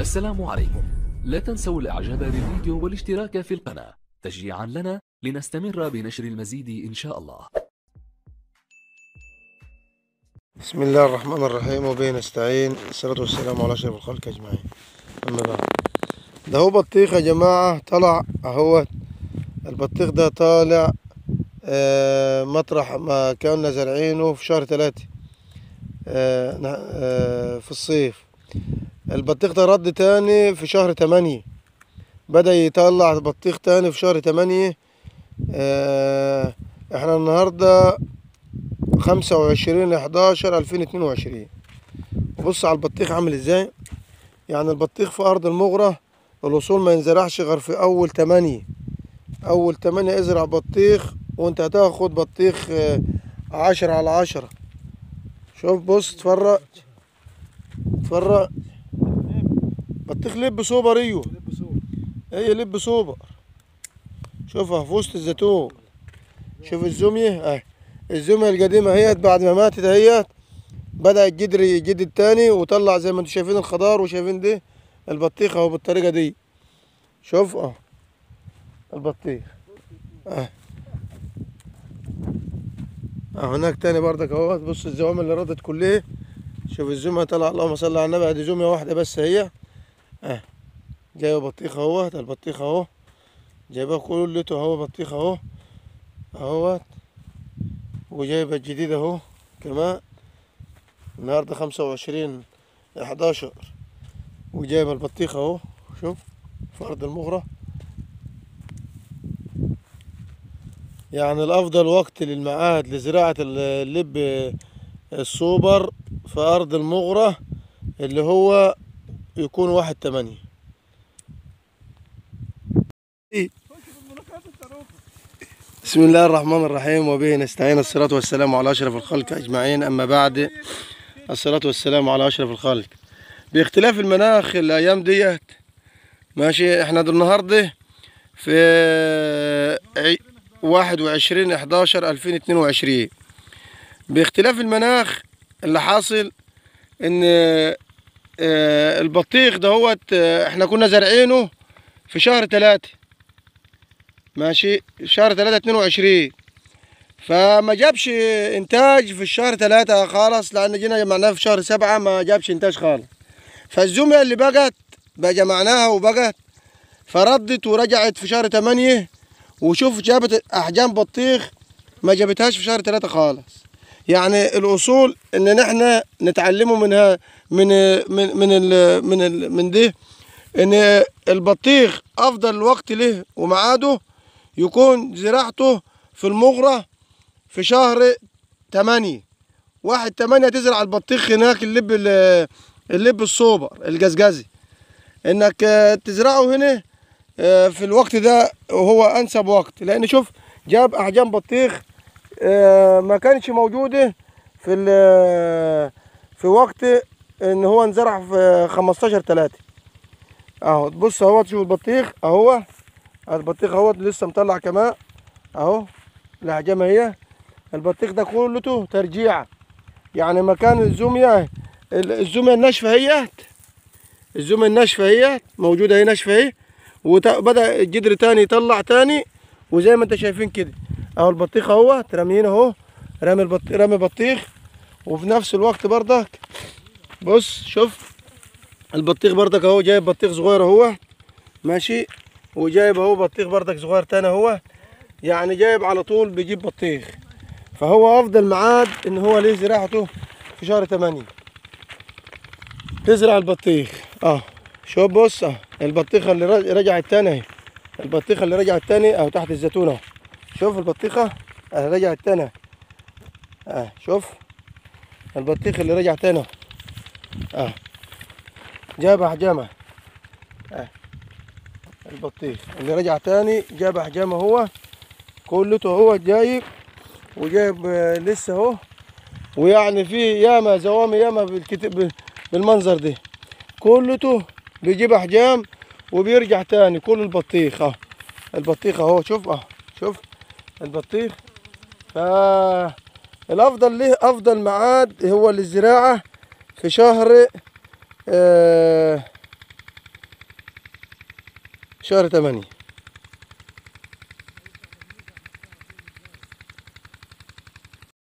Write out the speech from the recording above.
السلام عليكم. لا تنسوا الاعجاب بالفيديو والاشتراك في القناة تشجيعا لنا لنستمر بنشر المزيد إن شاء الله. بسم الله الرحمن الرحيم وبه نستعين، الصلاة والسلام على أشرف الخلق أجمعين. أما بعد، ده هو بطيخ يا جماعة، طلع أهوت. البطيخ ده طالع مطرح ما كنا زارعينه في شهر 3 في الصيف. البطيخ ده رد تاني في شهر 8، بدأ يطلع بطيخ تاني في شهر 8. احنا النهاردة 25/11/2022. وبص على البطيخ عامل ازاي. يعني البطيخ في ارض المغرة الوصول ما ينزرعش غير في اول 8. اول 8 ازرع بطيخ وانت هتاخد بطيخ 10 على 10. شوف بص، اتفرج اتفرج، بطيخ لب سوبر. ايوه ايه لب سوبر. شوفها في وسط الزيتون. شوف الزوميه اهي، الزوميه القديمة اهيت بعد ما ماتت اهيت بدأ الجدر يجدد تاني وطلع زي ما انتم شايفين الخضار، وشايفين دي البطيخه اهو بالطريقة دي. شوف اهو البطيخ اهي، هناك تاني بردك اهو. بص الزوامه اللي ردت كلها. شوف الزوميه طلع، اللهم صل على النبي، ادي زوميه واحدة بس هي اهي. جايبه بطيخه اهوت، البطيخه اهو جايبها كلته اهو، بطيخه اهو اهوت، وجايبه الجديد اهو كمان. النهارده 25/11 وجايبه البطيخه اهو. شوف في ارض المغره. يعني الافضل وقت للمعاد لزراعه اللب السوبر في ارض المغره اللي هو يكون 1/8. بسم الله الرحمن الرحيم وبه نستعين، الصلاة والسلام على أشرف الخلق أجمعين. أما بعد، الصلاة والسلام على أشرف الخلق. باختلاف المناخ الأيام ديت، ماشي، احنا النهارده في 21/11/2022. باختلاف المناخ اللي حاصل ان البطيخ دهوت احنا كنا زارعينه في شهر 3، ماشي، شهر 3/22، فما جابش انتاج في الشهر 3 خالص، لان جينا جمعناه في شهر 7 ما جابش انتاج خالص. فالزوميه اللي بقت بقى جمعناها وبقت فردت ورجعت في شهر 8، وشوف جابت احجام بطيخ ما جابتهاش في شهر 3 خالص. يعني الاصول ان نحن نتعلمه منها من من من ال من ال من دي، ان البطيخ افضل وقت له وميعاده يكون زراعته في المغرة في شهر 8، 1/8 تزرع البطيخ هناك، اللب الصوبر الجزجزي، انك تزرعه هنا في الوقت ده وهو انسب وقت. لان شوف جاب احجام بطيخ ما كانش موجودة في وقت ان هو انزرع في 15/3. اهو بص اهو، تشوف البطيخ اهو، البطيخ اهو لسه مطلع كمان اهو، الاحجام اهي. البطيخ ده كلته ترجيعه، يعني مكان الزوميه، الزوميه الناشفه اهيت، الزوميه الناشفه اهيت موجودة اهي، ناشفة اهي، وبدا الجدر تاني يطلع تاني، وزي ما انت شايفين كده اهو البطيخ اهو راميين اهو، رامي بطيخ. وفي نفس الوقت بردك بص شوف البطيخ بردك اهو، جايب بطيخ صغير اهو، ماشي، وجايب اهو بطيخ بردك صغير تاني اهو، يعني جايب على طول بيجيب بطيخ. فهو افضل ميعاد ان هو ليه زراعته في شهر 8 تزرع البطيخ. شوف بص البطيخه اللي رجعت تاني اهي، البطيخه اللي رجعت تاني اهو تحت الزيتون اهو. شوف البطيخه اهي رجعت تاني اهي، شوف البطيخ اللي رجع تاني اهو، جاب احجامه اهي. البطيخ اللي رجع تاني جاب احجامه هو كلته، هو جايب وجايب لسه اهو. ويعني في ياما زوامي ياما بالمنظر ده كلته بيجيب احجام وبيرجع تاني كل البطيخ اهو. البطيخ اهو، شوف اهو، شوف البطيخ. فالافضل ليه، افضل ميعاد هو للزراعة في شهر شهر 8.